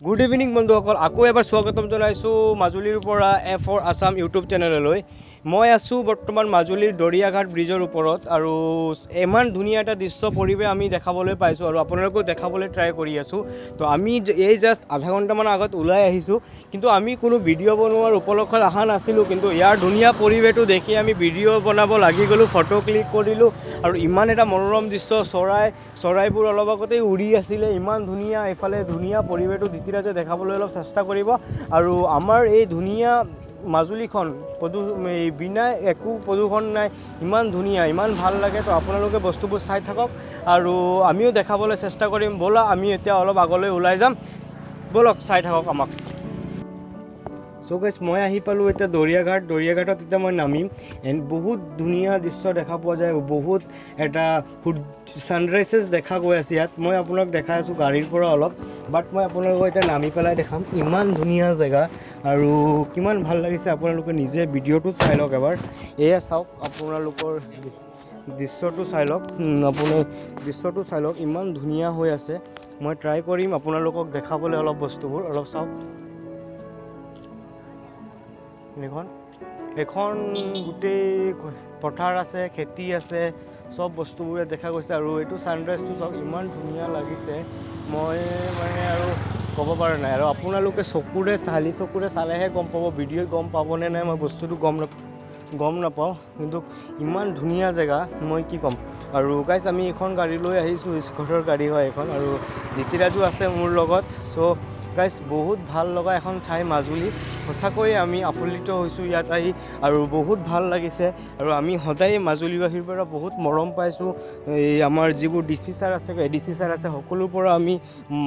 Good evening বন্ধুসকল, আকৌ এবাৰ স্বাগতম জনাইছোঁ মাজুলীৰ পৰা এ ফৰ আছাম ইউটিউব চেনেললৈ। মই আছোঁ বৰ্তমান মাজুলীৰ দৰিয়াঘাট ব্ৰিজৰ ওপৰত আৰু ইমান ধুনীয়া এটা দৃশ্য পৰিৱেশ আমি দেখাবলৈ পাইছোঁ আৰু আপোনালোকেও দেখাবলৈ ট্ৰাই কৰি আছোঁ। তো আমি এই জাষ্ট আধা ঘণ্টামান আগত ওলাই আহিছোঁ, কিন্তু আমি কোনো ভিডিঅ' বনোৱাৰ উপলক্ষত অহা নাছিলোঁ, কিন্তু ইয়াৰ ধুনীয়া পৰিৱেশটো দেখি আমি ভিডিঅ' বনাব লাগি গ'লোঁ, ফটো ক্লিক কৰিলোঁ। আৰু ইমান এটা মনোৰম দৃশ্য, চৰাইবোৰ অলপ আগতেই উৰি আছিলে, ইমান ধুনীয়া। এইফালে ধুনীয়া পৰিৱেশটো ধৃতিৰাজে দেখাবলৈ অলপ চেষ্টা কৰিব। আৰু আমাৰ এই ধুনীয়া মাজুলীখন এই বিনা একো প্ৰদূষণ নাই, ইমান ধুনীয়া, ইমান ভাল লাগে। তো আপোনালোকে বস্তুবোৰ চাই থাকক আৰু আমিও দেখাবলৈ চেষ্টা কৰিম। ব'লা আমি এতিয়া অলপ আগলৈ ওলাই যাম, ব'লক চাই থাকক আমাক। চ' গাইজ, মই আহি পালোঁ এতিয়া দৰিয়াঘাট। দৰিয়াঘাটত এতিয়া মই নামিম এণ্ড বহুত ধুনীয়া দৃশ্য দেখা পোৱা যায়, বহুত এটা ছানৰাইজেছ দেখা গৈ আছে ইয়াত। মই আপোনাক দেখাই আছোঁ গাড়ীৰ পৰা অলপ, বাট মই আপোনালোকক এতিয়া নামি পেলাই দেখাম। ইমান ধুনীয়া জেগা আৰু কিমান ভাল লাগিছে, আপোনালোকে নিজে ভিডিঅ'টোত চাই লওক এবাৰ। এয়া চাওক, আপোনালোকৰ দৃশ্যটো চাই লওক, আপুনি দৃশ্যটো চাই লওক, ইমান ধুনীয়া হৈ আছে। মই ট্ৰাই কৰিম আপোনালোকক দেখাবলৈ অলপ বস্তুবোৰ, অলপ চাওক। এখন গোটেই পথাৰ আছে, খেতি আছে, চব বস্তুবোৰে দেখা গৈছে। আৰু এইটো ছানৰাইজটো চাওক, ইমান ধুনীয়া লাগিছে, মই মানে আৰু ক'ব পৰা নাই। আৰু আপোনালোকে চকুৰে খালী চকুৰে চালেহে গম পাব, ভিডিঅ'ত গম পাবনে নাই মই বস্তুটো গম নাপাওঁ, কিন্তু ইমান ধুনীয়া জেগা মই কি ক'ম। আৰু গাইজ, আমি এইখন গাড়ী লৈ আহিছোঁ, স্কটৰ গাড়ী হয় এইখন, আৰু ধৃতিৰাজো আছে মোৰ লগত। চ' গাইজ, বহুত ভাল লগা এখন ঠাই মাজুলী, সঁচাকৈয়ে আমি আফুল্লিত হৈছোঁ ইয়াত আহি আৰু বহুত ভাল লাগিছে। আৰু আমি সদায় মাজুলীবাসীৰ পৰা বহুত মৰম পাইছোঁ, এই আমাৰ যিবোৰ ডি চি ছাৰ আছে, এ ডি চি ছাৰ আছে, সকলোৰ পৰা আমি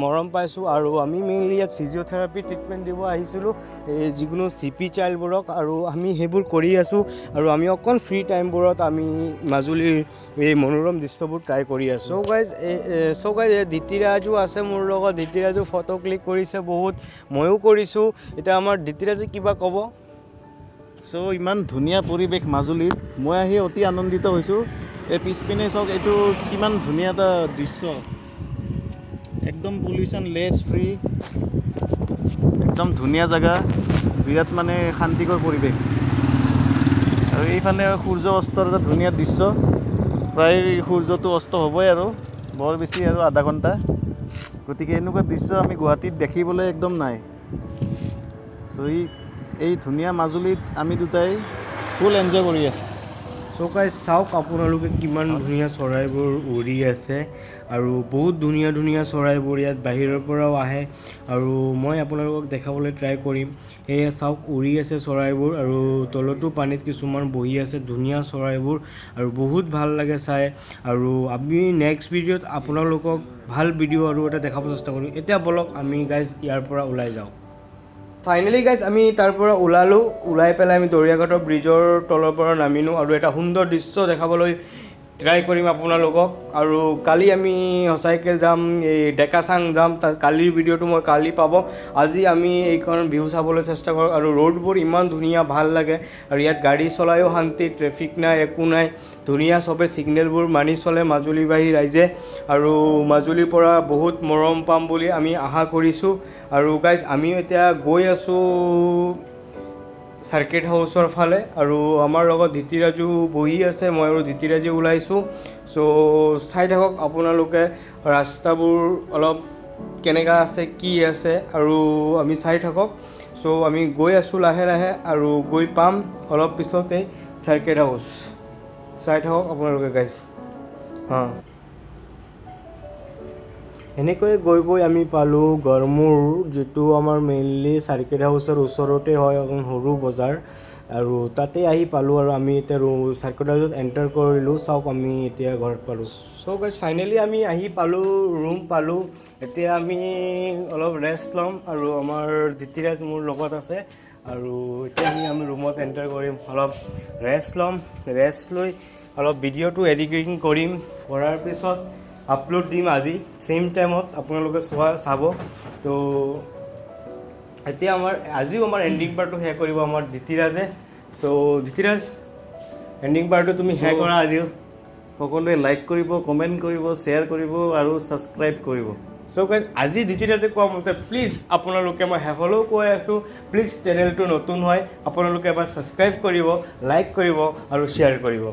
মৰম পাইছোঁ। আৰু আমি মেইনলি ইয়াত ফিজিঅ'থেৰাপি ট্ৰিটমেণ্ট দিব আহিছিলোঁ, এই যিকোনো চি পি চাইল্ডবোৰক, আৰু আমি সেইবোৰ কৰি আছোঁ। আৰু আমি অকণ ফ্ৰী টাইমবোৰত আমি মাজুলীৰ এই মনোৰম দৃশ্যবোৰ ট্ৰাই কৰি আছোঁ। চ' গাইজ, এই ধৃতিৰাজো আছে মোৰ লগত, ধৃতিৰাজো ফটো ক্লিক কৰিছে বহুত, ময়ো কৰিছোঁ। এতিয়া আমাৰ ধৃতিৰাজে কিবা ক'ব। ইমান ধুনীয়া পৰিৱেশ মাজুলীত, মই আহি অতি আনন্দিত হৈছোঁ। এই পিছপিনে চাওক, এইটো কিমান ধুনীয়া এটা দৃশ্য, একদম পলিউশ্যন লেছ ফ্ৰী, একদম ধুনীয়া জেগা, বিৰাট মানে শান্তিকৰ পৰিৱেশ। আৰু এইফালে সূৰ্য অস্তৰ এটা ধুনীয়া দৃশ্য, প্ৰায় সূৰ্যটো অস্ত হ'বই আৰু বৰ বেছি আৰু আধা ঘণ্টা। গতিকে এনেকুৱা দৃশ্য আমি গুৱাহাটীত দেখিবলৈ একদম নাই। এই ধুনীয়া মাজুলীত আমি দুটাই ফুল এনজয় কৰি আছোঁ। চ' গাইজ, চাওক আপোনালোকে কিমান ধুনীয়া চৰাইবোৰ উৰি আছে আৰু বহুত ধুনীয়া ধুনীয়া চৰাইবোৰ ইয়াত বাহিৰৰ পৰাও আহে আৰু মই আপোনালোকক দেখাবলৈ ট্ৰাই কৰিম। এয়া চাওক, উৰি আছে চৰাইবোৰ আৰু তলতো পানীত কিছুমান বহি আছে ধুনীয়া চৰাইবোৰ আৰু বহুত ভাল লাগে চাই। আৰু আমি নেক্সট ভিডিঅ'ত আপোনালোকক ভাল ভিডিঅ' আৰু এটা দেখাব চেষ্টা কৰিম। এতিয়া ব'লক আমি গাইজ ইয়াৰ পৰা ওলাই যাওঁ। ফাইনেলি গাইজ, আমি তাৰ পৰা ওলালোঁ, ওলাই পেলাই আমি দৰিয়াঘাটৰ ব্ৰিজৰ তলৰ পৰা নামিলোঁ আৰু এটা সুন্দৰ দৃশ্য দেখাবলৈ ট্ৰাই কৰিম আপোনালোকক। আৰু কালি আমি সঁচাকৈ যাম, এই ডেকাচাং যাম, তাত কালিৰ ভিডিঅ'টো মই কালি পাব। আজি আমি এইখন ভিউ চাবলৈ চেষ্টা কৰোঁ। আৰু ৰোডবোৰ ইমান ধুনীয়া, ভাল লাগে আৰু ইয়াত গাড়ী চলায়ো শান্তি, ট্ৰেফিক নাই, একো নাই, ধুনীয়া, চবে ছিগনেলবোৰ মানি চলে মাজুলীবাসী ৰাইজে। আৰু মাজুলীৰ পৰা বহুত মৰম পাম বুলি আমি আশা কৰিছোঁ। আৰু গাইজ, আমিও এতিয়া গৈ আছোঁ চাৰ্কিট হাউচৰ ফালে আৰু আমাৰ লগত ধৃতিৰাজো বহি আছে, মই আৰু ধৃতিৰাজে ওলাইছোঁ। চাই থাকক আপোনালোকে ৰাস্তাবোৰ অলপ কেনেকুৱা আছে, কি আছে, আৰু আমি চাই থাকক। আমি গৈ আছোঁ লাহে লাহে আৰু গৈ পাম অলপ পিছতেই চাৰ্কিট হাউচ। চাই থাকক আপোনালোকে গাইজ। হা, এনেকৈয়ে গৈ গৈ আমি পালোঁ গড়মূৰ, যিটো আমাৰ মেইনলি চাৰ্কিট হাউচৰ ওচৰতে হয়, এখন সৰু বজাৰ, আৰু তাতে আহি পালোঁ। আৰু আমি এতিয়া চাৰ্কিট হাউচত এণ্টাৰ কৰিলোঁ। চাওক, আমি এতিয়া ঘৰত পালোঁ। চ' গাইজ, ফাইনেলি আমি আহি পালোঁ, ৰুম পালোঁ। এতিয়া আমি অলপ ৰেষ্ট ল'ম আৰু আমাৰ ধৃতিৰাজ মোৰ লগত আছে আৰু এতিয়া আমি ৰুমত এণ্টাৰ কৰিম, অলপ ৰেষ্ট ল'ম, ৰেষ্ট লৈ অলপ ভিডিঅ'টো এডিটিং কৰিম, কৰাৰ পিছত আপলোড দিম আজি ছেইম টাইমত, আপোনালোকে চাব। তো এতিয়া আমাৰ আজিও আমাৰ এণ্ডিং পাৰ্টটো শেষ কৰিব আমাৰ ধৃতিৰাজে। চ' ধৃতিৰাজ, এণ্ডিং পাৰ্টটো তুমি শেষ কৰা আজিও। সকলোৱে লাইক কৰিব, কমেণ্ট কৰিব, শ্বেয়াৰ কৰিব আৰু ছাবস্ক্ৰাইব কৰিব। চ' গাইজ, আজি ধৃতিৰাজে কোৱা মতে প্লিজ আপোনালোকে, মই শেষলৈও কৈ আছোঁ, প্লিজ চেনেলটো নতুন হয়, আপোনালোকে এবাৰ ছাবস্ক্ৰাইব কৰিব, লাইক কৰিব আৰু শ্বেয়াৰ কৰিব।